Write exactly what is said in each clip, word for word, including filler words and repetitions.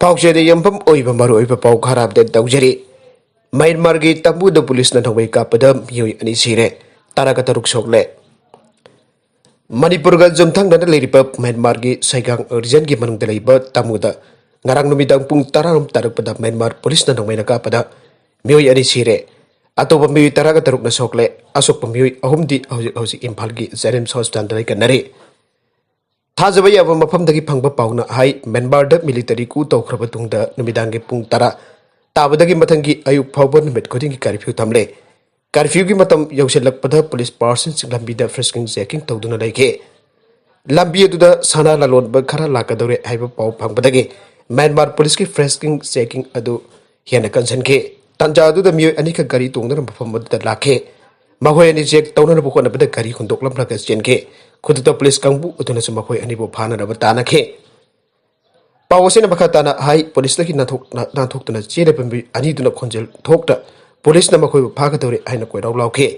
ꯄꯥꯎꯆꯦꯗ ꯌꯨꯝꯐꯝ ꯑꯣꯏꯕ ꯃꯔꯨꯑꯣꯏꯕ ꯄꯥꯎ ꯈꯔ ꯑꯞꯗꯦꯠ ꯇꯧꯖꯔꯤ꯫ ꯃ꯭ꯌꯥꯟꯃꯥꯔꯒꯤ ꯇꯝꯕꯨꯗ ꯄꯨꯂꯤꯁꯅ ꯅꯣꯡꯃꯩ ꯀꯥꯞꯄꯗ ꯃꯤꯑꯣꯏ ꯑꯅꯤ ꯁꯤꯔꯦ, ꯇꯔꯥꯒ ꯇꯔꯨꯛ ꯁꯣꯛꯂꯦ꯫ ꯃꯅꯤꯄꯨꯔꯒ ꯌꯨꯝꯊꯪꯅꯅ ꯂꯩꯔꯤꯕ ꯃ꯭ꯌꯥꯟꯃꯥꯔꯒꯤ ꯁꯩꯒꯥꯡ ꯔꯤꯖꯟꯒꯤ ꯃꯅꯨꯡꯗ ꯂꯩꯕ ꯇꯥꯃꯨꯗ ꯉꯔꯥꯡ ꯅꯨꯃꯤꯗꯥꯡ ꯄꯨꯡ ꯇꯔꯥꯔꯣꯝ ꯇꯥꯔꯛꯄꯗ ꯃ꯭ꯌꯥꯟꯃꯥꯔ ꯄꯨꯂꯤꯁꯅ ꯅꯣꯡꯃꯩꯅ ꯀꯥꯞꯄꯗ ꯃꯤꯑꯣꯏ ꯑꯅꯤ ꯁꯤꯔꯦ꯫ ꯑꯇꯣꯞꯄ ꯃꯤꯑꯣꯏ ꯇꯔꯥꯒ ꯇꯔꯨꯛꯅ ꯁꯣꯛꯂꯦ꯫ ꯑꯁꯣꯛꯄ ꯃꯤꯑꯣꯏ ꯑꯍꯨꯝꯗꯤ ꯍꯧꯖꯤꯛ ꯍꯧꯖꯤꯛ ꯏꯝꯐꯥꯜꯒꯤ ꯖꯦꯅꯤꯝꯁ ꯍꯣꯁꯄꯤꯇꯥꯜꯗ ꯂꯩꯈꯠꯅꯔꯤ꯫ ꯊꯥꯖꯕ ꯌꯥꯕ ꯃꯐꯝꯗꯒꯤ ꯐꯪꯕ ꯄꯥꯎꯅ ꯍꯥꯏ, ꯃ꯭ꯌꯥꯟꯃꯥꯔꯗ ꯃꯤꯂꯤꯇꯔꯤ ꯀꯨ ꯇꯧꯈ꯭ꯔꯕ ꯇꯨꯡꯗ ꯅꯨꯃꯤꯗꯥꯡꯒꯤ ꯄꯨꯡ ꯇꯔꯥ ꯇꯥꯕꯗꯒꯤ ꯃꯊꯪꯒꯤ ꯑꯌꯨꯛ ꯐꯥꯎꯕ ꯅꯨꯃꯤꯠ ꯈꯨꯗꯤꯡꯒꯤ ꯀꯔꯐ꯭ꯌꯨ ꯊꯝꯂꯦ꯫ ꯀꯔꯐ꯭ꯌꯨꯒꯤ ꯃꯇꯝ ꯌꯧꯁꯤꯜꯂꯛꯄꯗ ꯄꯨꯂꯤꯁ ꯄꯥꯔꯁꯟꯁꯤꯡ ꯂꯝꯕꯤꯗ ꯐ꯭ꯔꯤꯁꯀꯤꯡ ꯆꯦꯀꯤꯡ ꯇꯧꯗꯨꯅ ꯂꯩꯈꯤ꯫ ꯂꯝꯕꯤ ꯑꯗꯨꯗ ꯁꯅꯥ ꯂꯂꯣꯟꯕ ꯈꯔ ꯂꯥꯛꯀꯗꯧꯔꯦ ꯍꯥꯏꯕ ꯄꯥꯎ ꯐꯪꯕꯗꯒꯤ ꯃ꯭ꯌꯥꯟꯃꯥꯔ ꯄꯨꯂꯤꯁꯀꯤ ꯐ꯭ꯔꯤꯁꯀꯤꯡ ꯆꯦꯀꯤꯡ ꯑꯗꯨ ꯍꯦꯟꯅ ꯀꯟꯁꯤꯟꯈꯤ꯫ ꯇꯥꯟꯖꯥ ꯑꯗꯨꯗ ꯃꯤꯑꯣꯏ ꯑꯅꯤꯈꯛ ꯒꯥꯔꯤ ꯇꯣꯡꯗꯨꯅ ꯃꯐꯝ ꯑꯗꯨꯗ ꯂꯥꯛꯈꯤ꯫ ꯃꯈꯣꯏ ꯑꯅꯤ ꯆꯦꯛ ꯇꯧꯅꯅꯕ ꯍꯣꯠꯅꯕꯗ ꯒꯥꯔꯤ ꯍꯨꯟꯗꯣꯛꯂꯝꯂꯒ ꯆꯦꯟꯈꯤ꯫ ꯈꯨꯗꯛꯇ ꯄꯨꯂꯤꯁ ꯀꯥꯡꯕꯨ ꯑꯗꯨꯅꯁꯨ ꯃꯈꯣꯏ ꯑꯅꯤꯕꯨ ꯐꯥꯅꯅꯕ ꯇꯥꯟꯅꯈꯤ꯫ ꯄꯥꯎ ꯑꯁꯤꯅ ꯃꯈꯥ ꯇꯥꯅ ꯍꯥꯏ, ꯄꯨꯂꯤꯁꯇꯒꯤ ꯅꯥꯟꯊꯣꯛꯅ-, ꯅꯥꯟꯊꯣꯛꯇꯨꯅ ꯆꯦꯜꯂꯤꯕ ꯃꯤꯑꯣꯏ ꯑꯅꯤꯗꯨꯅ ꯈꯣꯟꯖꯦꯜ ꯊꯣꯛꯇ ꯄꯨꯂꯤꯁꯅ ꯃꯈꯣꯏꯕꯨ ꯐꯥꯒꯗꯧꯔꯦ ꯍꯥꯏꯅ ꯀꯣꯏꯔꯥꯎ ꯂꯥꯎꯈꯤ꯫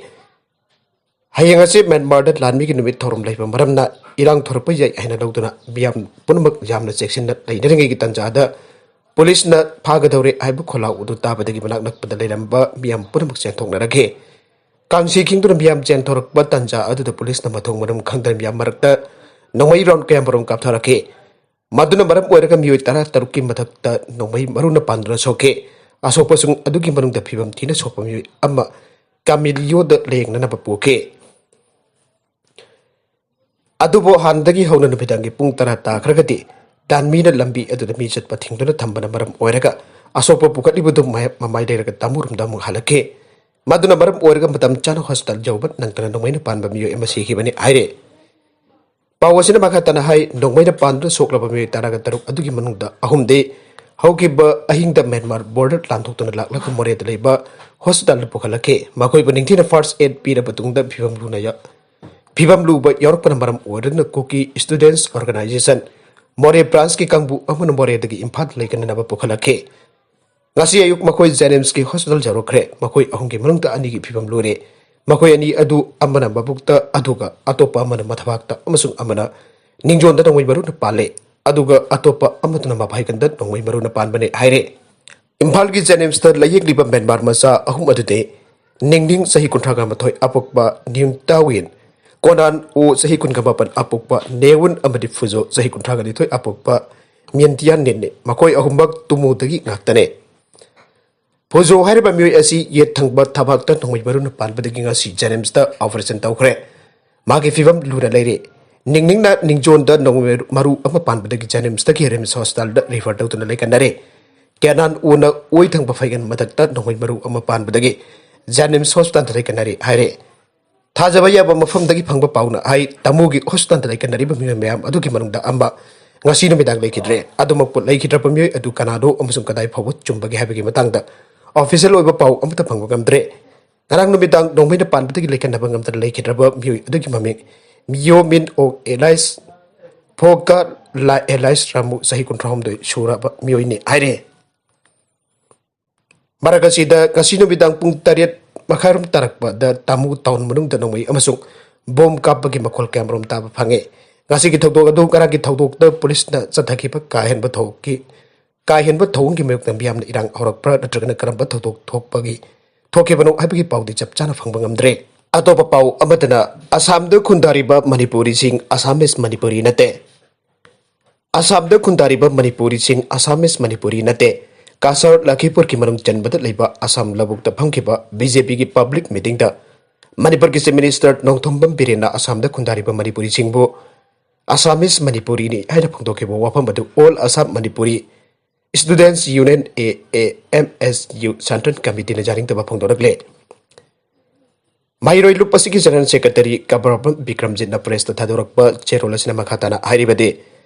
ꯍꯌꯦꯡ ꯑꯁꯤ ꯃ꯭ꯌꯥꯟꯃꯥꯔꯗ ꯂꯥꯟꯃꯤꯒꯤ ꯅꯨꯃꯤꯠ ꯊꯧꯔꯝ ꯂꯩꯕ ꯃꯔꯝꯅ ꯏꯔꯥꯡ ꯊꯣꯔꯛꯄ ꯌꯥꯏ ꯍꯥꯏꯅ ꯂꯧꯗꯨꯅ ꯃꯤꯌꯥꯝ ꯄꯨꯝꯅꯃꯛ ꯌꯥꯝꯅ ꯆꯦꯛꯁꯤꯟꯅ ꯂꯩꯅꯔꯤꯉꯩꯒꯤ ꯇꯥꯟꯖꯥꯗ ꯄꯨꯂꯤꯁꯅ ꯐꯥꯒꯗꯧꯔꯦ ꯍꯥꯏꯕ ꯈꯣꯜꯂꯥꯎ ꯑꯗꯨ ꯇꯥꯕꯗꯒꯤ ꯃꯅꯥꯛ ꯅꯛꯄꯗ ꯂꯩꯔꯝꯕ ꯃꯤꯌꯥꯝ ꯄꯨꯝꯅꯃꯛ ꯆꯦꯟꯊꯣꯛꯅꯔꯛꯈꯤ꯫ ꯀꯥꯡꯁꯤ ꯈꯤꯡꯗꯨꯅ ꯃꯤꯌꯥꯝ ꯆꯦꯟꯊꯣꯔꯛꯄ ꯇꯥꯟꯖꯥ ꯑꯗꯨꯗ ꯄꯨꯂꯤꯁꯅ ꯃꯊꯣꯡ ꯃꯔꯝ ꯈꯪꯗꯅ ꯃꯤꯌꯥꯝ ꯃꯔꯛꯇ ꯅꯣꯡꯃꯩ ꯔꯥꯎꯟ ꯀꯌꯥꯃꯔꯨꯝ ꯀꯥꯞꯊꯔꯛꯈꯤ꯫ ꯃꯗꯨꯅ ꯃꯔꯝ ꯑꯣꯏꯔꯒ ꯃꯤꯑꯣꯏ ꯇꯔꯥ ꯇꯔꯨꯛꯀꯤ ꯃꯊꯛꯇ ꯅꯣꯡꯃꯩ ꯃꯔꯨꯅ ꯄꯥꯟꯗꯨꯅ ꯁꯣꯛꯈꯤ꯫ ꯑꯁꯣꯛꯄꯁꯤꯡ ꯑꯗꯨꯒꯤ ꯃꯅꯨꯡꯗ ꯐꯤꯕꯝ ꯊꯤꯅ ꯁꯣꯛꯄ ꯃꯤꯑꯣꯏ ꯑꯃ ꯀꯥꯃꯤꯂꯤꯌꯣꯗ ꯂꯥꯌꯦꯡꯅꯅꯕ ꯄꯨꯈꯤ꯫ ꯑꯗꯨꯕꯨ ꯍꯥꯟꯅꯗꯒꯤ ꯍꯧꯅ ꯅꯨꯃꯤꯗꯥꯡꯒꯤ ꯄꯨꯡ ꯇꯔꯥ ꯇꯥꯈ꯭ꯔꯒꯗꯤ ꯂꯥꯟꯃꯤꯅ ꯂꯝꯕꯤ ꯑꯗꯨꯗ ꯃꯤ ꯆꯠꯄ ꯊꯤꯡꯗꯨꯅ ꯊꯝꯕꯅ ꯃꯔꯝ ꯑꯣꯏꯔꯒ ꯑꯁꯣꯛꯄ ꯄꯨꯈꯠꯂꯤꯕꯗꯨ ꯃꯃꯥꯏ ꯂꯩꯔꯒ ꯇꯥꯃꯨꯔꯣꯝꯗ ꯑꯃꯨꯛ ꯍꯜꯂꯛꯈꯤ꯫ ꯃꯗꯨꯅ ꯃꯔꯝ ꯑꯣꯏꯔꯒ ꯃꯇꯝ ꯆꯥꯅ ꯍꯣꯁꯄꯤꯇꯥꯜ ꯌꯧꯕ ꯅꯪꯗꯅ ꯅꯣꯡꯃꯩꯅ ꯄꯥꯟꯕ ꯃꯤꯑꯣꯏ ꯑꯃ ꯁꯤꯈꯤꯕꯅꯤ ꯍꯥꯏꯔꯦ꯫ ꯄꯥꯎ ꯑꯁꯤꯅ ꯃꯈꯥ ꯇꯥꯅ ꯍꯥꯏ, ꯅꯣꯡꯃꯩꯅ ꯄꯥꯟꯗꯨꯅ ꯁꯣꯛꯂꯕ ꯃꯤꯑꯣꯏ ꯇꯔꯥꯒ ꯇꯔꯨꯛ ꯑꯗꯨꯒꯤ ꯃꯅꯨꯡꯗ ꯑꯍꯨꯝꯗꯤ ꯍꯧꯈꯤꯕ ꯑꯍꯤꯡꯗ ꯃ꯭ꯌꯥꯟꯃꯥꯔ ꯕꯣꯔꯗꯔ ꯂꯥꯟꯊꯣꯛꯇꯨꯅ ꯂꯥꯛꯂꯒ ꯃꯣꯔꯦꯗ ꯂꯩꯕ ꯍꯣꯁꯄꯤꯇꯥꯜꯗ ꯄꯨꯈꯠꯂꯛꯈꯤ꯫ ꯃꯈꯣꯏꯕꯨ ꯅꯤꯡꯊꯤꯅ ꯐꯥꯔꯁ ꯑꯦꯗ ꯄꯤꯔꯕ ꯇꯨꯡꯗ ꯐꯤꯕꯝ ꯂꯨꯅ ꯌꯥ-, ꯐꯤꯕꯝ ꯂꯨꯕ ꯌꯥꯎꯔꯛꯄꯅ ꯃꯔꯝ ꯑꯣꯏꯔꯗꯨꯅ ꯀꯨꯀꯤ ꯁ꯭ꯇꯨꯗꯦꯟꯠꯁ ꯑꯣꯔꯒꯅꯥꯏꯖꯦꯁꯟ ꯃꯣꯔꯦ ꯕ꯭ꯔꯥꯟꯁꯀꯤ ꯀꯥꯡꯕꯨ ꯑꯃꯅ ꯃꯣꯔꯦꯗꯒꯤ ꯏꯝꯐꯥꯜ ꯂꯩꯈꯠꯅꯅꯕ ꯄꯨꯈꯠꯂꯛꯈꯤ꯫ ꯉꯁꯤ ꯑꯌꯨꯛ ꯃꯈꯣꯏ ꯖꯦꯅꯤꯝꯁꯀꯤ ꯍꯣꯁꯄꯤꯇꯥꯜ ꯌꯧꯔꯛꯈ꯭ꯔꯦ꯫ ꯃꯈꯣꯏ ꯑꯍꯨꯝꯒꯤ ꯃꯅꯨꯡꯗ ꯑꯅꯤꯒꯤ ꯐꯤꯕꯝ ꯂꯨꯔꯦ꯫ ꯃꯈꯣꯏ ꯑꯅꯤ ꯑꯗꯨ ꯑꯃꯅ ꯃꯕꯨꯛꯇ, ꯑꯗꯨꯒ ꯑꯇꯣꯞꯄ ꯑꯃꯅ ꯃꯊꯕꯥꯛꯇ ꯑꯃꯁꯨꯡ ꯑꯃꯅ ꯅꯤꯡꯖꯣꯟꯗ ꯅꯣꯡꯃꯩ ꯃꯔꯨꯅ ꯄꯥꯜꯂꯦ꯫ ꯑꯗꯨꯒ ꯑꯇꯣꯞꯄ ꯑꯃꯗꯨꯅ ꯃꯐꯥꯏꯒꯟꯗ ꯅꯣꯡꯃꯩ ꯃꯔꯨꯅ ꯄꯥꯟꯕꯅꯤ ꯍꯥꯏꯔꯦ꯫ ꯏꯝꯐꯥꯜꯒꯤ ꯖꯦꯅꯤꯝꯁꯇ ꯂꯥꯌꯦꯡꯂꯤꯕ ꯃ꯭ꯌꯥꯟꯃꯥꯔ ꯃꯆꯥ ꯑꯍꯨꯝ ꯑꯗꯨꯗꯤ ꯅꯤꯡꯅꯤꯡ ꯆꯍꯤ ꯀꯨꯟꯊ꯭ꯔꯥꯒ ꯃꯥꯊꯣꯏ ꯑꯄꯣꯛꯄ ꯅꯤꯝ ꯇꯥꯋꯤꯟ, ꯀꯣꯅꯥꯟ ꯑꯣ ꯆꯍꯤ ꯀꯨꯟꯒ ꯃꯥꯄꯟ ꯑꯄꯣꯛꯄ ꯅꯦꯋꯨꯟ ꯑꯃꯗꯤ ꯐꯨꯖꯣ ꯆꯍꯤ ꯀꯨꯟꯊ꯭ꯔꯥꯒ ꯅꯤꯊꯣꯏ ꯑꯄꯣꯛꯄ ꯃꯤꯟꯇꯤꯌꯥꯟ ꯅꯤꯟꯅꯤ꯫ ꯃꯈꯣꯏ ꯑꯍꯨꯝꯃꯛ ꯇꯨꯃꯨꯗꯒꯤ ꯉꯥꯛꯇꯅꯤ꯫ ꯐꯨꯖꯣ ꯍꯥꯏꯔꯤꯕ ꯃꯤꯑꯣꯏ ꯑꯁꯤ ꯌꯦꯠ ꯊꯪꯕ ꯊꯕꯥꯛꯇ ꯅꯣꯡꯃꯩ ꯃꯔꯨꯅ ꯄꯥꯟꯕꯗꯒꯤ ꯉꯁꯤ ꯖꯦꯅꯤꯝꯁꯇ ꯑꯣꯄꯔꯦꯁꯟ ꯇꯧꯈ꯭ꯔꯦ꯫ ꯃꯥꯒꯤ ꯐꯤꯕꯝ ꯂꯨꯅ ꯂꯩꯔꯤ꯫ ꯅꯤꯡꯅꯤꯡꯅ ꯅꯤꯡꯖꯣꯟꯗ ꯅꯣꯡꯃꯩ ꯃꯔꯨ ꯑꯃ ꯄꯥꯟꯕꯗꯒꯤ ꯖꯦꯅꯤꯝꯁꯇꯒꯤ ꯔꯤꯝꯁ ꯍꯣꯁꯄꯤꯇꯥꯜꯗ ꯔꯤꯐꯔ ꯇꯧꯗꯨꯅ ꯂꯩꯈꯠꯅꯔꯦ꯫ ꯀꯦꯅꯥꯟ ꯎꯅ ꯑꯣꯏ ꯊꯪꯕ ꯐꯩꯒꯟ ꯃꯊꯛꯇ ꯅꯣꯡꯃꯩ ꯃꯔꯨ ꯑꯃ ꯄꯥꯟꯕꯗꯒꯤ ꯖꯦꯅꯤꯝꯁ ꯍꯣꯁꯄꯤꯇꯥꯜꯗ ꯂꯩꯈꯠꯅꯔꯤ ꯍꯥꯏꯔꯦ꯫ ꯊꯥꯖꯕ ꯌꯥꯕ ꯃꯐꯝꯗꯒꯤ ꯐꯪꯕ ꯄꯥꯎꯅ ꯍꯥꯏ, ꯇꯥꯃꯨꯒꯤ ꯍꯣꯁꯄꯤꯇꯥꯜꯗ ꯂꯩꯈꯠꯅꯔꯤꯕ ꯃꯤꯑꯣꯏ ꯃꯌꯥꯝ ꯑꯗꯨꯒꯤ ꯃꯅꯨꯡꯗ ꯑꯃ ꯉꯁꯤ ꯅꯨꯃꯤꯗꯥꯡ ꯂꯩꯈꯤꯗ꯭ꯔꯦ꯫ ꯑꯗꯨꯃꯛꯄꯨ ꯂꯩꯈꯤꯗ꯭ꯔꯕ ꯃꯤꯑꯣꯏ ꯑꯗꯨ ꯀꯅꯥꯅꯣ ꯑꯃꯁꯨꯡ ꯀꯗꯥꯏ ꯐꯥꯎꯕ ꯆꯨꯝꯕꯒꯦ ꯍꯥꯏꯕꯒꯤ ꯃꯇꯥꯡꯗ ꯑꯣꯐꯤꯁꯤꯌꯦꯜ ꯑꯣꯏꯕ ꯄꯥꯎ ꯑꯃꯠꯇ ꯐꯪꯕ ꯉꯝꯗ꯭ꯔꯦ꯫ ꯉꯔꯥꯡ ꯅꯨꯃꯤꯗꯥꯡ ꯅꯣꯡꯃꯩꯅ ꯄꯥꯟꯕꯗꯒꯤ ꯂꯩꯈꯠꯅꯕ ꯉꯝꯗꯅ ꯂꯩꯈꯤꯗ꯭ꯔꯕ ꯃꯤꯑꯣꯏ ꯑꯗꯨꯒꯤ ꯃꯃꯤꯡ ꯃꯤꯌꯣ ꯃꯤꯟ ꯑꯣ ꯑꯦꯂꯥꯏꯁ ꯐꯣꯒ ꯂꯥ ꯑꯦꯂꯥꯏꯁ ꯔꯥꯃꯨ, ꯆꯍꯤ ꯀꯨꯟꯊ꯭ꯔꯥꯍꯨꯝꯗꯣꯏ ꯁꯨꯔꯕ ꯃꯤꯑꯣꯏꯅꯤ ꯍꯥꯏꯔꯦ꯫ ꯃꯔꯛ ꯑꯁꯤꯗ ꯉꯁꯤ ꯅꯨꯃꯤꯗꯥꯡ ꯄꯨꯡ ꯇꯔꯦꯠ ꯃꯈꯥꯏꯔꯣꯝ ꯇꯥꯔꯛꯄꯗ ꯇꯥꯃꯨ ꯇꯥꯎꯟ ꯃꯅꯨꯡꯗ ꯅꯣꯡꯃꯩ ꯑꯃꯁꯨꯡ ꯕꯣꯝ ꯀꯥꯞꯄꯒꯤ ꯃꯈꯣꯜ ꯀꯌꯥꯃꯔꯨꯝ ꯇꯥꯕ ꯐꯪꯉꯤ꯫ ꯉꯁꯤꯒꯤ ꯊꯧꯗꯣꯛ ꯑꯗꯨ ꯉꯔꯥꯡꯒꯤ ꯊꯧꯗꯣꯛꯇ ꯄꯨꯂꯤꯁꯅ ꯆꯠꯊꯈꯤꯕ ꯀꯥ ꯍꯦꯟꯕ ꯊꯧꯒꯤ ꯀꯥ ꯍꯦꯟꯕ ꯊꯧꯑꯣꯡꯒꯤ ꯃꯥꯌꯣꯛꯇ ꯃꯤꯌꯥꯝꯅ ꯏꯔꯥꯡ ꯍꯧꯔꯛꯄ꯭ꯔꯥ ꯅꯠꯇ꯭ꯔꯒꯅ ꯀꯔꯝꯕ ꯊꯧꯗꯣꯛ ꯊꯣꯛꯄꯒꯤ ꯊꯣꯛꯈꯤꯕꯅꯣ ꯍꯥꯏꯕꯒꯤ ꯄꯥꯎꯗꯤ ꯆꯞ ꯆꯥꯅ ꯐꯪꯕ ꯉꯝꯗ꯭ꯔꯦ꯫ ꯑꯇꯣꯞꯄ ꯄꯥꯎ ꯑꯃꯗꯅ ꯑꯁꯥꯝꯗ ꯈꯨꯟꯗꯥꯔꯤꯕ ꯃꯅꯤꯄꯨꯔꯤꯁꯤꯡ ꯑꯁꯥꯃꯤꯁ ꯃꯅꯤꯄꯨꯔꯤ ꯅꯠꯇꯦ꯫ ꯑꯁꯥꯝꯗ ꯈꯨꯟꯗꯥꯔꯤꯕ ꯃꯅꯤꯄꯨꯔꯤꯁꯤꯡ ꯑꯁꯥꯃꯤꯁ ꯃꯅꯤꯄꯨꯔꯤ ꯅꯠꯇꯦ꯫ ꯀꯥꯁꯥꯔ ꯂꯈꯤꯄꯨꯔꯒꯤ ꯃꯅꯨꯡ ꯆꯟꯕꯗ ꯂꯩꯕ ꯑꯁꯥꯝ ꯂꯧꯕꯨꯛꯇ ꯐꯝꯈꯤꯕ ꯕꯤ ꯖꯦ ꯄꯤꯒꯤ ꯄꯕ꯭ꯂꯤꯛ ꯃꯤꯇꯤꯡꯗ ꯃꯅꯤꯄꯨꯔꯒꯤ ꯆꯤꯐ ꯃꯤꯅꯤꯁꯇꯔ ꯅꯣꯡꯊꯣꯝꯕꯝ ꯕꯤꯔꯦꯟꯅ ꯑꯁꯥꯝꯗ ꯈꯨꯟꯗꯥꯔꯤꯕ ꯃꯅꯤꯄꯨꯔꯤꯁꯤꯡꯕꯨ ꯑꯁꯥꯃꯤꯁ ꯃꯅꯤꯄꯨꯔꯤꯅꯤ ꯍꯥꯏꯅ ꯐꯣꯡꯗꯣꯛꯈꯤꯕ ꯋꯥꯐꯝ ꯑꯗꯨ all Assam Manipuri students union, A A M S U, central ꯀꯃꯤꯇꯤꯅ ꯌꯥꯅꯤꯡꯗꯕ ꯐꯣꯡꯗꯣꯔꯛꯂꯦ꯫ ꯃꯍꯩꯔꯣꯏ ꯂꯨꯞ ꯑꯁꯤꯒꯤ ꯖꯦꯅꯔꯦꯜ ꯁꯦꯀ꯭ꯔꯦꯇꯔꯤ ꯀꯕꯔꯕꯝ ꯕꯤꯀ꯭ꯔꯝꯖꯤꯠꯅ ꯄ꯭ꯔꯦꯁꯇ ꯊꯥꯗꯣꯔꯛꯄ ꯆꯦꯔꯣꯜ ꯑꯁꯤꯅ ꯃꯈꯥ ꯇꯥꯅ ꯍꯥꯏꯔꯤꯕꯗꯤ,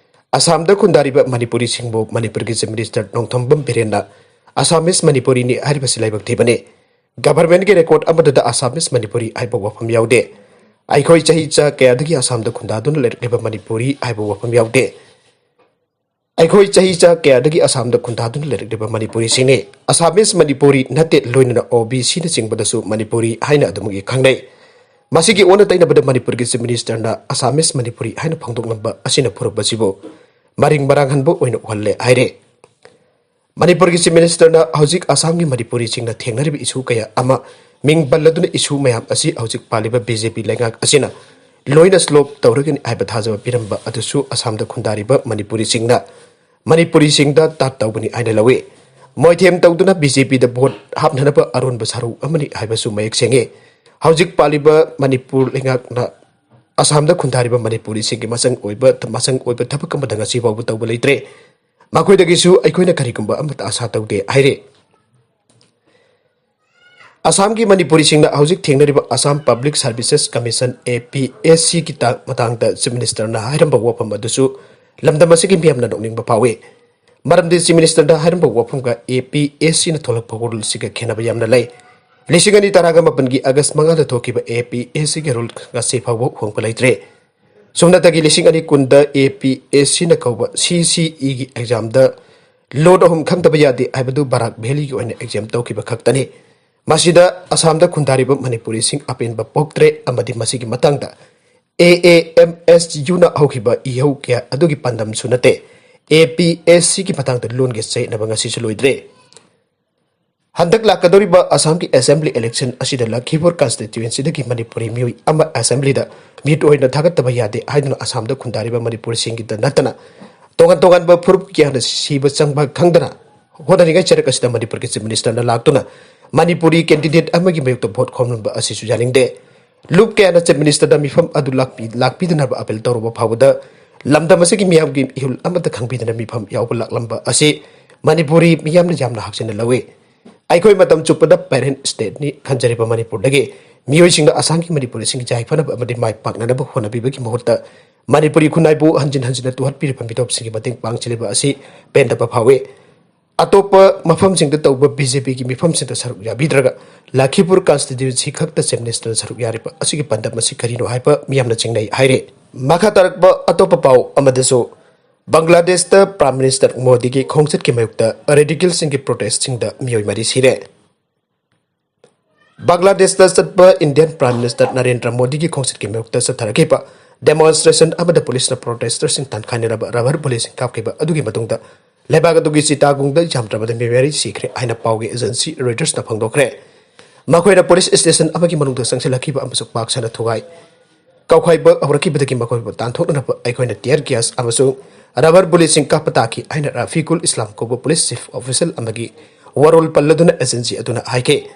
ꯑꯁꯥꯝꯗ ꯈꯨꯟꯗꯥꯔꯤꯕ ꯃꯅꯤꯄꯨꯔꯤꯁꯤꯡꯕꯨ ꯃꯅꯤꯄꯨꯔꯒꯤ ꯆꯤꯐ ꯃꯤꯅꯤꯁꯇꯔ ꯅꯣꯡꯊꯣꯝꯕꯝ ꯕꯤꯔꯦꯟꯅ ꯑꯁꯥꯃꯤꯁ ꯃꯅꯤꯄꯨꯔꯤꯅꯤ ꯍꯥꯏꯔꯤꯕꯁꯤ ꯂꯥꯏꯕꯛ ꯊꯤꯕꯅꯤ꯫ ꯒꯚꯔꯟꯃꯦꯟꯠꯀꯤ ꯔꯦꯀꯣꯔꯗ ꯑꯃꯗꯨꯗ ꯑꯁꯥꯃꯤꯁ ꯃꯅꯤꯄꯨꯔꯤ ꯍꯥꯏꯕ ꯋꯥꯐꯝ ꯌꯥꯎꯗꯦ꯫ ꯑꯩꯈꯣꯏ ꯆꯍꯤ ꯆꯥ ꯀꯌꯥꯗꯒꯤ ꯑꯁꯥꯝꯗ ꯈꯨꯟꯗꯥꯗꯨꯅ ꯂꯩꯔꯛꯂꯤꯕ ꯃꯅꯤꯄꯨꯔꯤ ꯍꯥꯏꯕ ꯋꯥꯐꯝ ꯌꯥꯎꯗꯦ꯫ ꯑꯩꯈꯣꯏ ꯆꯍꯤ ꯆꯥ ꯀꯌꯥꯗꯒꯤ ꯑꯁꯥꯝꯗ ꯈꯨꯟꯗꯥꯗꯨꯅ ꯂꯩꯔꯛꯂꯤꯕ ꯃꯅꯤꯄꯨꯔꯤꯁꯤꯡꯅꯤ꯫ ꯑꯁꯥꯃꯤꯁ ꯃꯅꯤꯄꯨꯔꯤ ꯅꯠꯇꯦ, ꯂꯣꯏꯅꯅ ꯑꯣ ꯕꯤ ꯁꯤꯅꯆꯤꯡꯕꯗꯁꯨ ꯃꯅꯤꯄꯨꯔꯤ ꯍꯥꯏꯅ ꯑꯗꯨꯃꯛ ꯈꯪꯅꯩ꯫ ꯃꯁꯤꯒꯤ ꯑꯣꯟꯅ ꯇꯩꯅꯕꯗ ꯃꯅꯤꯄꯨꯔꯒꯤ ꯆꯤꯐ ꯃꯤꯅꯤꯁꯇꯔꯅ ꯑꯁꯥꯃꯤꯁ ꯃꯅꯤꯄꯨꯔꯤ ꯍꯥꯏꯅ ꯐꯣꯡꯗꯣꯛꯂꯝꯕ ꯑꯁꯤꯅ ꯐꯨꯔꯛꯄꯁꯤꯕꯨ ꯃꯔꯤꯡ ꯃꯔꯥꯡ ꯍꯟꯕ ꯑꯣꯏꯅ ꯎꯍꯜꯂꯦ ꯍꯥꯏꯔꯦ꯫ ꯃꯅꯤꯄꯨꯔꯒꯤ Chief Minister ꯅ ꯍꯧꯖꯤꯛ ꯑꯁꯥꯝꯒꯤ ꯃꯅꯤꯄꯨꯔꯤꯁꯤꯡꯅ ꯊꯦꯡꯅꯔꯤꯕ issue ꯀꯌꯥ ꯑꯃ ꯃꯤꯡ ꯄꯜꯂꯗꯨꯅ issue ꯃꯌꯥꯝ ꯑꯁꯤ ꯍꯧꯖꯤꯛ ꯄꯥꯜꯂꯤꯕ B J P ꯂꯩꯉꯥꯛ ꯑꯁꯤꯅ ꯂꯣꯏꯅ solve ꯇꯧꯔꯒꯅꯤ ꯍꯥꯏꯕ ꯊꯥꯖꯕ ꯄꯤꯔꯝꯕ ꯑꯗꯨꯁꯨ ꯑꯁꯥꯝꯗ ꯈꯨꯟꯗꯥꯔꯤꯕ ꯃꯅꯤꯄꯨꯔꯤꯁꯤꯡꯅ ꯃꯅꯤꯄꯨꯔꯤꯁꯤꯡꯗ ꯇꯥꯠ ꯇꯧꯕꯅꯤ ꯍꯥꯏꯅ ꯂꯧꯏ꯫ ꯃꯣꯏꯊꯦꯝ ꯇꯧꯗꯨꯅ B J P ꯗ vote ꯍꯥꯞꯅꯅꯕ ꯑꯔꯣꯟꯕ ꯁꯔꯨꯛ ꯑꯃꯅꯤ ꯍꯥꯏꯕꯁꯨ ꯃꯌꯦꯛ ꯁꯦꯡꯉꯤ꯫ ꯍꯧꯖꯤꯛ ꯄꯥꯜꯂꯤꯕ ꯃꯅꯤꯄꯨꯔ ꯂꯩꯉꯥꯛꯅ ꯑꯁꯥꯝꯗ ꯈꯨꯟꯗꯥꯔꯤꯕ ꯃꯅꯤꯄꯨꯔꯤꯁꯤꯡꯒꯤ ꯃꯆꯪ ꯑꯣꯏꯕ, ꯃꯆꯪ ꯑꯣꯏꯕ ꯊꯕꯛ ꯑꯃꯗ ꯉꯁꯤ ꯐꯥꯎꯕ ꯇꯧꯕ ꯂꯩꯇ꯭ꯔꯦ꯫ ꯃꯈꯣꯏꯗꯒꯤꯁꯨ ꯑꯩꯈꯣꯏꯅ ꯀꯔꯤꯒꯨꯝꯕ ꯑꯃꯠꯇ ꯑꯁꯥ ꯇꯧꯗꯦ ꯍꯥꯏꯔꯤ꯫ ꯑꯁꯥꯝꯒꯤ ꯃꯅꯤꯄꯨꯔꯤꯁꯤꯡꯅ ꯍꯧꯖꯤꯛ ꯊꯦꯡꯅꯔꯤꯕ Assam Public Services Commission, A P S C ꯒꯤ ꯇꯥ-, ꯃꯇꯥꯡꯗ Chief Minister ꯅ ꯍꯥꯏꯔꯝꯕ ꯋꯥꯐꯝ ꯑꯗꯨꯁꯨ ꯂꯝꯗꯝ ꯑꯁꯤꯒꯤ ꯃꯤꯌꯥꯝꯅ ꯅꯣꯛꯅꯤꯡꯕ ꯐꯥꯎꯏ꯫ ꯃꯔꯝꯗꯤ Chief Minister the ꯍꯥꯏꯔꯝꯕ ꯋꯥꯐꯝꯒ A P S C ꯅ ꯊꯣꯛꯂꯛꯄ rule ꯁꯤꯒ ꯈꯦꯠꯅꯕ ꯌꯥꯝꯅ ꯂꯩ꯫ ꯂꯤꯁꯤꯡ ꯑꯅꯤ ꯇꯔꯥꯒ ꯃꯥꯄꯟꯒꯤ August ꯃꯉꯥꯗ ꯊꯣꯛꯈꯤꯕ A P S C ꯒꯤ rule ꯉꯁꯤ ꯐꯥꯎꯕ ꯍꯣꯡꯕ ꯂꯩꯇ꯭ꯔꯦ꯫ ꯁꯨꯞꯅꯇꯒꯤ ꯂꯤꯁꯤꯡ ꯑꯅꯤ ꯀꯨꯟꯗ A P S C ꯅ ꯀꯧꯕ C C E ꯒꯤ exam ꯗ ꯂꯣꯟ ꯑꯍꯨꯝ ꯈꯪꯗꯕ ꯌꯥꯗꯦ ꯍꯥꯏꯕꯗꯨ ꯕꯔꯥꯛ ꯚꯦꯂꯤꯒꯤ ꯑꯣꯏꯅ exam ꯇꯧꯈꯤꯕ ꯈꯛꯇꯅꯤ꯫ ꯃꯁꯤꯗ ꯑꯁꯥꯝꯗ ꯈꯨꯟꯗꯥꯔꯤꯕ ꯃꯅꯤꯄꯨꯔꯤꯁꯤꯡ ꯑꯄꯦꯟꯕ ꯄꯣꯛꯇ꯭ꯔꯦ ꯑꯃꯗꯤ ꯃꯁꯤꯒꯤ ꯃꯇꯥꯡꯗ A A M S U ꯅ ꯍꯧꯈꯤꯕ ꯏꯍꯧ ꯀꯌꯥ ꯑꯗꯨꯒꯤ ꯄꯥꯟꯗꯝꯁꯨ ꯅꯠꯇꯦ꯫ A P S C ꯒꯤ ꯃꯇꯥꯡꯗ ꯂꯣꯟꯒꯤ ꯆꯌꯦꯠꯅꯕ ꯉꯁꯤꯁꯨ ꯂꯣꯏꯗ꯭ꯔꯦ꯫ ꯍꯟꯗꯛ ꯂꯥꯛꯀꯗꯧꯔꯤꯕ ꯑꯁꯥꯝꯒꯤ assembly election ꯑꯁꯤꯗ ꯂꯈꯤꯄꯨꯔ constituency ꯗꯒꯤ ꯃꯅꯤꯄꯨꯔꯤ ꯃꯤꯑꯣꯏ ꯑꯃ assembly ꯗ ꯃꯤꯍꯨꯠ ꯑꯣꯏꯅ ꯊꯥꯒꯠꯇꯕ ꯌꯥꯗꯦ ꯍꯥꯏꯗꯨꯅ ꯑꯁꯥꯝꯗ ꯈꯨꯟꯗꯥꯔꯤꯕ ꯃꯅꯤꯄꯨꯔꯤꯁꯤꯡꯒꯤꯗ ꯅꯠꯇꯅ ꯇꯣꯉꯥꯟ ꯇꯣꯉꯥꯟꯕ ꯐꯨꯔꯨꯞ ꯀꯌꯥꯅ ꯁꯤꯕ ꯆꯪꯕ ꯈꯪꯗꯅ ꯍꯣꯠꯅꯔꯤꯉꯩ ꯆꯔꯛ ꯑꯁꯤꯗ ꯃꯅꯤꯄꯨꯔꯒꯤ Chief Minister ꯅ ꯂꯥꯛꯇꯨꯅ ꯃꯅꯤꯄꯨꯔꯤ candidate ꯑꯃꯒꯤ ꯃꯥꯌꯣꯛꯇ vote ꯈꯣꯝꯂꯝꯕ ꯑꯁꯤꯁꯨ ꯌꯥꯅꯤꯡꯗꯦ꯫ ꯂꯨꯞ ꯀꯌꯥꯅ Chief Minister ꯗ ꯃꯤꯐꯝ ꯑꯗꯨ ꯂꯥꯛꯄꯤ-, ꯂꯥꯛꯄꯤꯗꯅꯕ appeal ꯇꯧꯔꯕ ꯐꯥꯎꯕꯗ ꯂꯝꯗꯝ ꯑꯁꯤꯒꯤ ꯃꯤꯌꯥꯝꯒꯤ ꯏꯍꯨꯜ ꯑꯃꯠꯇ ꯈꯪꯕꯤꯗꯅ ꯃꯤꯐꯝ ꯌꯥꯎꯕ ꯂꯥꯛꯂꯝꯕ ꯑꯁꯤ ꯃꯅꯤꯄꯨꯔꯤ ꯃꯤꯌꯥꯝꯅ ꯌꯥꯝꯅ ꯍꯛꯆꯤꯟꯅ ꯂꯧꯏ꯫ ꯑꯩꯈꯣꯏ ꯃꯇꯝ ꯆꯨꯞꯄꯗ parent state ꯅꯤ ꯈꯟꯖꯔꯤꯕ ꯃꯅꯤꯄꯨꯔꯗꯒꯤ ꯃꯤꯑꯣꯏꯁꯤꯡꯅ ꯑꯁꯥꯝꯒꯤ ꯃꯅꯤꯄꯨꯔꯤꯁꯤꯡꯒꯤ ꯌꯥꯏꯐꯅꯕ ꯑꯃꯗꯤ ꯃꯥꯏ ꯄꯥꯛꯅꯅꯕ ꯍꯣꯠꯅꯕꯤꯕꯒꯤ ꯃꯍꯨꯠꯇ ꯃꯅꯤꯄꯨꯔꯤ ꯈꯨꯟꯅꯥꯏꯕꯨ ꯍꯟꯖꯤꯟ ꯍꯟꯖꯤꯟꯅ ꯇꯨꯍꯠꯄꯤꯔꯤꯕ ꯃꯤꯇꯣꯞꯁꯤꯡꯒꯤ ꯃꯇꯦꯡ ꯄꯥꯡꯁꯤꯜꯂꯤꯕ ꯑꯁꯤ ꯄꯦꯟꯗꯕ ꯐꯥꯎꯏ꯫ ꯑꯇꯣꯞꯄ ꯃꯐꯝꯁꯤꯡꯗ ꯇꯧꯕ B J P ꯒꯤ ꯃꯤꯐꯝꯁꯤꯡꯗ ꯁꯔꯨꯛ ꯌꯥꯕꯤꯗ꯭ꯔꯒ ꯂꯈꯤꯄꯨꯔ constituency ꯈꯛꯇ Chief Minister ꯅ ꯁꯔꯨꯛ ꯌꯥꯔꯤꯕ ꯑꯁꯤꯒꯤ ꯄꯥꯟꯗꯝ ꯑꯁꯤ ꯀꯔꯤꯅꯣ ꯍꯥꯏꯕ ꯃꯤꯌꯥꯝꯅ ꯆꯤꯡꯅꯩ ꯍꯥꯏꯔꯤ꯫ ꯃꯈꯥ ꯇꯥꯔꯛꯄ ꯑꯇꯣꯞꯄ ꯄꯥꯎ ꯑꯃꯗꯁꯨ ꯕꯪꯒ꯭ꯂꯥꯗꯦꯁꯇ Prime Minister ꯃꯣꯗꯤꯒꯤ ꯈꯣꯡꯆꯠꯀꯤ ꯃꯥꯌꯣꯛꯇ radicalꯁꯤꯡꯒꯤ protestꯁꯤꯡꯗ ꯃꯤꯑꯣꯏ ꯃꯔꯤ ꯁꯤꯔꯦ꯫ ꯕꯪꯒ꯭ꯂꯥꯗꯦꯁꯇ ꯆꯠꯄ Indian Prime Minister ꯅꯔꯦꯟꯗ꯭ꯔ ꯃꯣꯗꯤꯒꯤ ꯈꯣꯡꯆꯠꯀꯤ ꯃꯥꯌꯣꯛꯇ ꯆꯠꯊꯔꯛꯈꯤꯕ Demonstration ꯑꯃꯗ ꯄꯨꯂꯤꯁꯅ protester ꯁꯤꯡ ꯇꯥꯟꯈꯥꯏꯅꯔꯕ rubber bullet ꯁꯤꯡ ꯀꯥꯞꯈꯤꯕ ꯑꯗꯨꯒꯤ ꯃꯇꯨꯡꯗ ꯂꯩꯕꯥꯛ ꯑꯗꯨꯒꯤ ꯆꯤꯇꯥꯒꯨꯡꯗ ꯌꯥꯝꯗ꯭ꯔꯕꯗ ꯃꯤ ꯃꯔꯤ ꯁꯤꯈ꯭ꯔꯦ ꯍꯥꯏꯅ ꯄꯥꯎꯒꯤ agency Reuters ꯅ ꯐꯣꯡꯗꯣꯛꯈ꯭ꯔꯦ꯫ ꯃꯈꯣꯏꯅ police station ꯑꯃꯒꯤ ꯃꯅꯨꯡꯗ ꯆꯪꯁꯤꯜꯂꯛꯈꯤꯕ ꯑꯃꯁꯨꯡ ꯄꯥꯛ ꯁꯟꯅ ꯊꯨꯒꯥꯏ ꯀꯥꯎꯈꯥꯏꯕ ꯍꯧꯔꯛꯈꯤꯕꯗꯒꯤ ꯃꯈꯣꯏꯕꯨ ꯇꯥꯟꯊꯣꯛꯅꯅꯕ ꯑꯩꯈꯣꯏꯅ tear gas ꯑꯃꯁꯨꯡ rubber bullet ꯁꯤꯡ ꯀꯥꯞꯄ ꯇꯥꯈꯤ ꯍꯥꯏꯅ ꯔꯐꯤꯀꯨꯜ ꯏꯁꯂꯥꯝ ꯀꯧꯕ police chief official ꯑꯃꯒꯤ ꯋꯥꯔꯣꯜ ꯄꯜꯂꯗꯨꯅ agency ꯑꯗꯨꯅ ꯍꯥꯏꯈꯤ꯫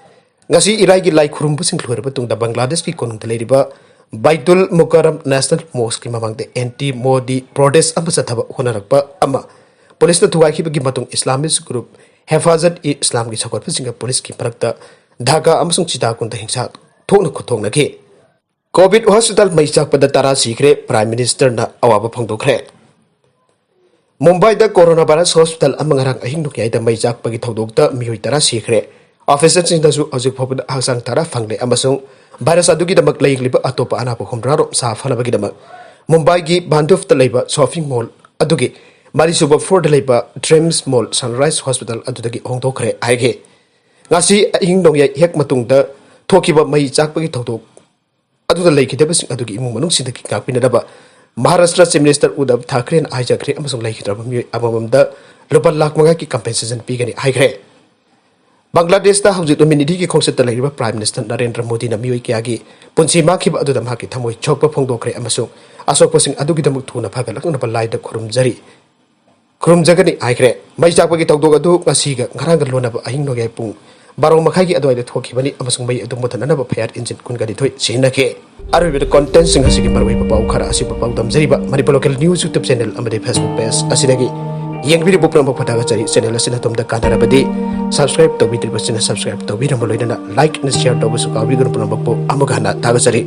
ꯉꯁꯤ ꯏꯔꯥꯏꯒꯤ ꯂꯥꯏ ꯈꯨꯔꯨꯝꯕꯁꯤꯡ ꯂꯣꯏꯔꯕ ꯃꯇꯨꯡꯗ ꯕꯪꯒ꯭ꯂꯥꯗꯦꯁꯀꯤ ꯀꯣꯅꯨꯡꯗ ꯂꯩꯔꯤꯕ ꯕꯥꯏꯇꯨꯜ ꯃꯨꯀꯔꯝ National Mosque ꯀꯤ ꯃꯃꯥꯡꯗ anti Modi protest ꯑꯃ ꯆꯠꯊꯕ ꯍꯣꯠꯅꯔꯛꯄ ꯑꯃ ꯄꯨꯂꯤꯁꯅ ꯊꯨꯒꯥꯏꯈꯤꯕꯒꯤ ꯃꯇꯨꯡ Islamist group ꯍꯦꯐꯥꯖꯠ ꯏ ꯏꯁꯂꯥꯝꯒꯤ ꯆꯥꯎꯈꯠꯄꯁꯤꯡꯒ ꯄꯨꯂꯤꯁꯀꯤ ꯃꯔꯛꯇ ꯙꯥꯀꯥ ꯑꯃꯁꯨꯡ ꯆꯤꯇꯥꯒꯨꯟꯗ ꯍꯤꯡꯁꯥ ꯊꯣꯛꯅ ꯈꯨꯠꯊꯣꯛꯅꯈꯤ꯫ COVID hospital ꯃꯩ ꯆꯥꯛꯄꯗ ꯇꯔꯥ ꯁꯤꯈ꯭ꯔꯦ, Prime Minister ꯅ ꯑꯋꯥꯕ ꯐꯣꯡꯗꯣꯛꯈ꯭ꯔꯦ꯫ ꯃꯨꯝꯕꯥꯏꯗ coronavirus hospital ꯑꯃ ꯉꯔꯥꯡ ꯑꯍꯤꯡ ꯅꯣꯡꯌꯥꯏꯗ ꯃꯩ ꯆꯥꯛꯄꯒꯤ ꯊꯧꯗꯣꯛꯇ ꯃꯤꯑꯣꯏ ꯇꯔꯥ ꯁꯤꯈ꯭ꯔꯦ꯫ Officer ꯁꯤꯡꯗꯁꯨ ꯍꯧꯖꯤꯛ ꯐꯥꯎꯕꯗ ꯍꯛꯆꯥꯡ ꯇꯔꯥ ꯐꯪꯂꯦ ꯑꯃꯁꯨꯡ virus ꯑꯗꯨꯒꯤꯗꯃꯛ ꯂꯥꯌꯦꯡꯂꯤꯕ ꯑꯇꯣꯞꯄ ꯑꯅꯥꯕ ꯍꯨꯝꯗ꯭ꯔꯥ ꯔꯣꯝ ꯁꯥ ꯐꯅꯕꯒꯤꯗꯃꯛ ꯃꯨꯝꯕꯥꯏꯒꯤ ꯚꯥꯟꯗꯨꯐꯇ ꯂꯩꯕ shopping mall ꯑꯗꯨꯒꯤ ꯃꯔꯤꯁꯨꯕ floor ꯗ ꯂꯩꯕ Dreams Mall Sunrise Hospital ꯑꯗꯨꯗꯒꯤ ꯍꯣꯡꯗꯣꯛꯈ꯭ꯔꯦ ꯍꯥꯏꯈꯤ꯫ ꯉꯁꯤ ꯑꯍꯤꯡ ꯅꯣꯡꯌꯥꯏ ꯍꯦꯛ ꯃꯇꯨꯡꯗ ꯊꯣꯛꯈꯤꯕ ꯃꯩ ꯆꯥꯛꯄꯒꯤ ꯊꯧꯗꯣꯛ ꯑꯗꯨꯗ ꯂꯩꯈꯤꯗꯕꯁꯤꯡ ꯑꯗꯨꯒꯤ ꯏꯃꯨꯡ ꯃꯅꯨꯡꯁꯤꯡꯗꯒꯤ ꯉꯥꯛꯄꯤꯅꯗꯕ ꯃꯍꯥꯔꯥꯁꯇ꯭ꯔ Chief Minister ꯎꯗꯕ ꯊꯥꯀ꯭ꯔꯦꯅ ꯍꯥꯏꯖꯈ꯭ꯔꯦ ꯑꯃꯁꯨꯡ ꯂꯩꯈꯤꯗ꯭ꯔꯕ ꯃꯤꯑꯣꯏ ꯑꯃꯃꯝꯗ ꯂꯨꯄꯥ ꯂꯥꯈ ꯃꯉꯥꯒꯤ compensation ꯄꯤꯒꯅꯤ ꯍꯥꯏꯈ꯭ꯔꯦ꯫ ꯕꯪꯒ꯭ꯂꯥꯗꯦꯁꯇ ꯍꯧꯖꯤꯛ ꯅꯨꯃꯤꯠ ꯅꯤꯅꯤꯒꯤ ꯈꯣꯡꯆꯠꯇ ꯂꯩꯔꯤꯕ Prime Minister ꯅꯔꯦꯟꯗ꯭ꯔ ꯃꯣꯗꯤꯅ ꯃꯤꯑꯣꯏ ꯀꯌꯥꯒꯤ ꯄꯨꯟꯁꯤ ꯃꯥꯡꯈꯤꯕ ꯑꯗꯨꯗ ꯃꯍꯥꯛꯀꯤ ꯊꯃꯣꯏ ꯁꯣꯛꯄ ꯐꯣꯡꯗꯣꯛꯈ꯭ꯔꯦ ꯑꯃꯁꯨꯡ ꯑꯁꯣꯛꯄꯁꯤꯡ ꯑꯗꯨꯒꯤꯗꯃꯛ ꯊꯨꯅ ꯐꯒꯠꯂꯛꯅꯕ ꯂꯥꯏꯗ ꯈꯨꯔꯨꯝꯖꯔꯤ, ꯈꯨꯔꯨꯝꯖꯒꯅꯤ ꯍꯥꯏꯈ꯭ꯔꯦ꯫ ꯃꯩ ꯆꯥꯛꯄꯒꯤ ꯊꯧꯗꯣꯛ ꯑꯗꯨ ꯉꯁꯤꯒ ꯉꯔꯥꯡꯒ ꯂꯣꯟꯅꯕ ꯑꯍꯤꯡ ꯅꯣꯡꯌꯥꯏ ꯄꯨꯡ ꯕꯥꯔꯣ ꯃꯈꯥꯏꯒꯤ ꯑꯗꯨꯋꯥꯏꯗ ꯊꯣꯛꯈꯤꯕꯅꯤ ꯑꯃꯁꯨꯡ ꯃꯩ ꯑꯗꯨ ꯃꯨꯊꯠꯅꯅꯕ fire engine ꯀꯨꯟꯒ ꯅꯤꯊꯣꯏ ꯁꯤꯖꯤꯟꯅꯈꯤ꯫ ꯑꯔꯣꯏꯕꯗ content ꯁꯤꯡ ꯑꯁꯤꯒꯤ ꯃꯔꯨꯑꯣꯏꯕ ꯄꯥꯎ ꯈꯔ ꯑꯁꯤꯕꯨ ꯄꯥꯎꯗꯝꯖꯔꯤꯕ Manipur Local News YouTube channel ꯑꯃꯗꯤ Facebook page ꯑꯁꯤꯗꯒꯤ ꯌꯦꯡꯕꯤꯔꯤꯕ ꯄꯨꯝꯅꯃꯛꯄꯨ ꯊꯥꯒꯠꯆꯔꯤ꯫ Channel ꯑꯁꯤꯅ ꯑꯗꯣꯝꯗ ꯀꯥꯟꯅꯔꯕꯗꯤ subscribe ꯇꯧꯕꯤꯗ꯭ꯔꯤꯕꯁꯤꯡꯅ subscribe ꯇꯧꯕꯤꯔꯝꯕ ꯂꯣꯏꯅꯅ like and share ꯇꯧꯕꯁꯨ ꯀꯥꯎꯕꯤꯒꯅꯨ꯫ ꯄꯨꯝꯅꯃꯛꯄꯨ ꯑꯃꯨꯛ ꯍꯟꯅ ꯊꯥꯒꯠꯆꯔꯤ꯫